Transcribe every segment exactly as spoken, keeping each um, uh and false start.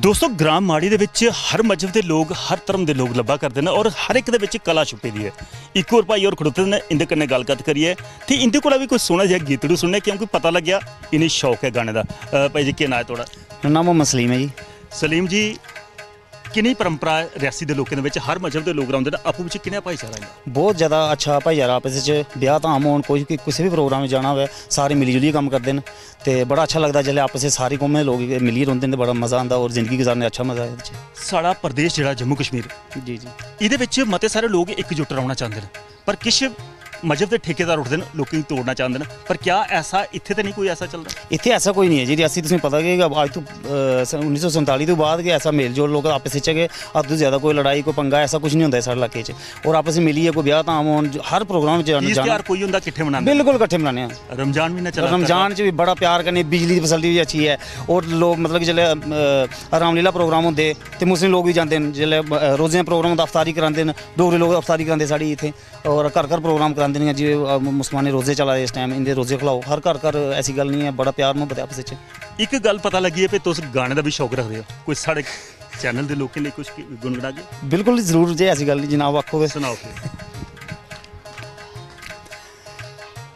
दोस्तों, ग्राम माड़ी दे विच हर मजहब दे लोग, हर धर्म दे लोग लब्भा करदे न और हर इक दे विच कला छुपी दी ऐ। इक होर भाई होर खड़ोते दे न, इंदे कन्नै गल्लबात करियै ते इंदे कोला बी कोई सोह्ना जेहा गीतड़ू सुनने, क्योंकि पता लग्गेआ इ'नें शौक ऐ गाने दा। अ, भाई जी, केह् नांऽ ऐ थुआढ़ा? मेरा नांऽ मोहम्मद सलीम ऐ जी। सलीम जी, किन्नी परंपरा ऐ रियासी दे लोकें दे विच? हर मजहब दे लोग रौंह्दे न, आपूं बिच्चें किनेहा भाईचारा इंदा? बहुत ज़्यादा अच्छा भाईचारा आपस च, ब्याह् धाम होन, कोई, कोई कुसै बी प्रोग्राम च जाना होऐ, सारे मिली जुलियै कम्म करदे न। ते बड़ा अच्छा लगदा जिसलै आपस च सारी कौमें दे लोक मिलियै रौंह्दे न, ते बड़ा मज़ा आंदा, होर जिंदगी गुजारने च अच्छा मज़ा ऐ एह्दे च। साढ़ा प्रदेश जेह्ड़ा जम्मू कश्मीर, जी, जी। एह्दे बिच मते सारे लोक इकजुट रौह्ना चांह्दे न, पर किश मजहब दे ठेकेदार उठदे न, लोकें गी तोड़ना चांह्दे न। पर क्या ऐसा इत्थै ते नहीं कोई ऐसा चलदा? इत्थै ऐसा कोई नहीं ऐ जी। रियासी तुसें पता गै, अज्ज तो, अ, स-, उन्नी सौ संताली दे बाद गै ऐसा मेल जोल, लोक आपस च गै, हद तो ज़्यादा कोई लड़ाई, कोई पंगा, ऐसा कुछ नहीं होंदा ऐ साढ़े इलाके च। और आपस च मिलियै कोई ब्याह् धाम होन, ज-, हर प्रोग्राम च जाना, तीज जाना। त्यहार कोई होंदा, किट्ठे मनांदे? बिल्कुल किट्ठे मनाने आं। रमजान म्हीना चला दा रमजान च बी बड़ा प्यार कन्नै, बिजली दी फैसिलिटी बी अच्छी ऐ। और लोक, मतलब कि, जिसलै, अ, रामलीला प्रोग्राम होंदे ते मुस्लिम लोक बी जांदे न, जिसलै, अ, रोजें दा प्रोग्राम होंदा, अफ्तारी करांदे न, डोगरे लोक अफ्तारी करांदे साढ़ी इत्थै। और घर घर प्रोग्राम करांदे न, जि'यां, अ, मुसलमाने रोजे चला दे इस टाइम, इंदे रोजे खलाओ। हर घर घर, ऐसी गल्ल निं ऐ, बड़ा प्यार मुहब्बत ऐ आपस च। इक गल्ल पता लग्गी ऐ भई तुस गाने दा बी शौक रखदे ओ, कोई साढ़े चैनल दे लोकें लेई कुछ गुनगुनागे? बिल्कुल जरूर जी, ऐसी गल्ल निं, जनाब आखो ते। सनाओ फिर।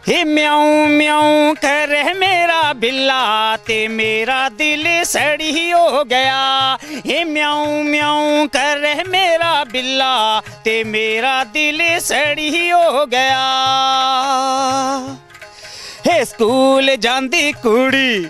हे म्याऊं म्याऊं करे मेरा बिल्ला, ते मेरा दिल सड़ी हो गया। हे म्याऊं म्याऊं करे मेरा बिल्ला, ते मेरा दिल सड़ी हो गया। हे स्कूल जांदी कुड़ी,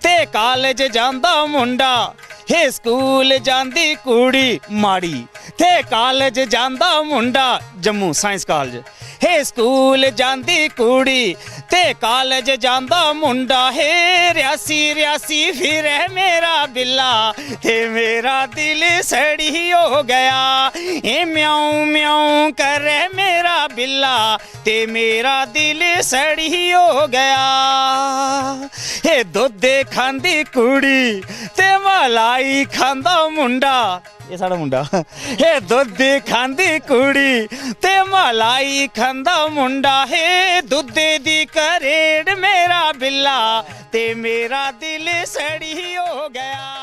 ते कालेज जांदा मुंडा। हे स्कूल जांदी कुड़ी माड़ी, ते कालेज जांदा मुंडा, जम्मू साइंस कालेज। हे स्कूल जांदी कुड़ी, ते कालेज जांदा मुंडा। हे रियासी रियासी फिरे मेरा बिल्ला, ते मेरा दिल सड़ी हो गया। हे म्याऊं म्याऊं करे मेरा बिल्ला, ते मेरा दिल सड़ी हो गया। हे दुद्धे खांदी कुड़ी, ते मलाई खांदा मुंडा। एह् साढ़ा मुंडा। हे दुद्धे खांदी कुड़ी, ते मलाई खांदा मुंडा। हे दुद्धे दी करेड़ मेरा बिल्ला, ते मेरा दिल सड़ी हो गया।